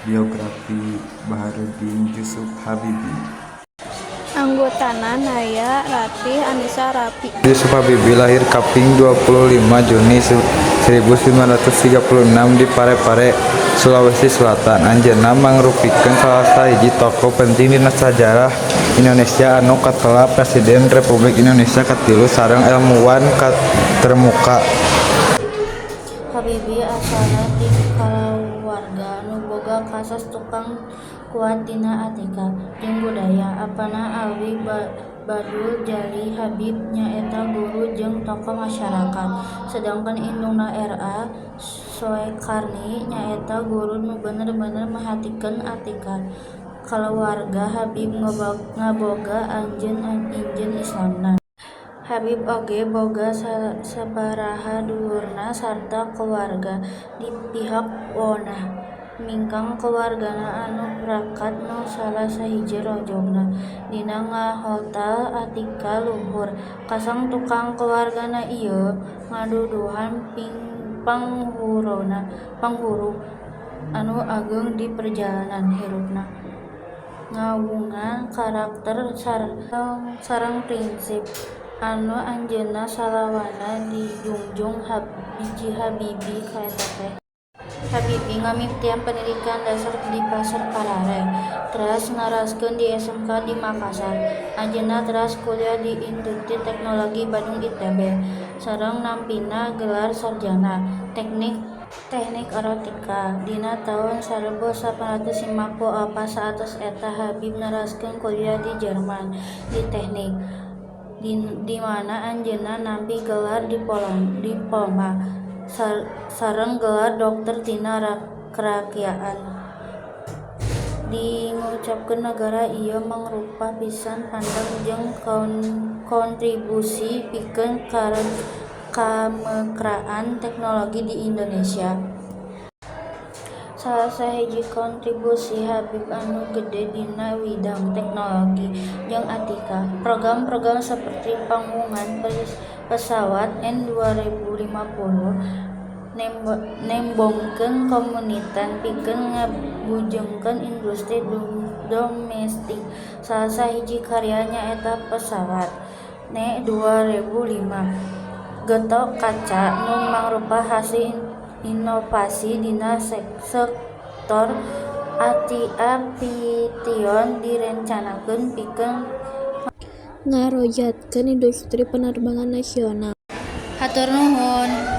Biografi Bacharuddin Jusuf Habibie. Anggotana Naya Ratih Annisa Rapi. Jusuf Habibie lahir kaping 25 Juni 1936 di Parepare, Sulawesi Selatan. Anjeunna mangrupikeun salah sahiji tokoh penting dina sajarah Indonesia anu katela Presiden Republik Indonesia katilu sareng elmuwan terkemuka. Habibie asalna ti kalawarga anu boga kasas tukang kuat dina etika jeung budaya. Apana Alwi Abdul Jalil Habibie nyaeta guru jeung tokoh masyarakat. Sedangkan indungna R.A. Soekarni nyaeta guru nu bener-bener merhatikeun etika. Kalawarga Habibie ngaboga injeun Islamna. Habibie oge boga sabaraha dulurna sarta kulawarga di pihak onah. Mingkang kulawargana anu rakat nu salah sahiji rojongna dina ngahortal etika luhur. Kasang tukang kulawargana ieu ngaduduhan panghuru anu ageng di perjalanan hirupna, ngawungan karakter sareng prinsip anu anjeunna salawana dijunjung B.J. Habibie kaeta teh. Habibie ngamimitian pendidikan dasar di Pasar Parare, teras neraskeun di SMK di Makassar. Anjeunna teras kuliah di Institut Teknologi Bandung (ITB) sareng nampina gelar Sarjana Teknik Aeronautika dina taun 1954. Saatos eta Habibie neraskeun kuliah di Jerman di Teknik, di mana anjeunna nampi gelar diploma sareng gelar doktor tina karakyatan. Diucapkeun nagara ieu mangrupa pisan pandang jeung kontribusi pikeun kamekraan teknologi di Indonesia. Salah sahiji kontribusi Habibie anu gede dina widang teknologi jeung etika. Program-program saperti pangwungan pesawat N 2050, nembongkeun komitmen pikeun ngabujengkeun industri domestik. Salah sahiji karya nyaeta pesawat N 2005 Gatotkaca nu mangrupa hasil inovasi dina sektor aviation direncanakeun pikeun ngarojatkeun industri penerbangan nasional. Hatur nuhun.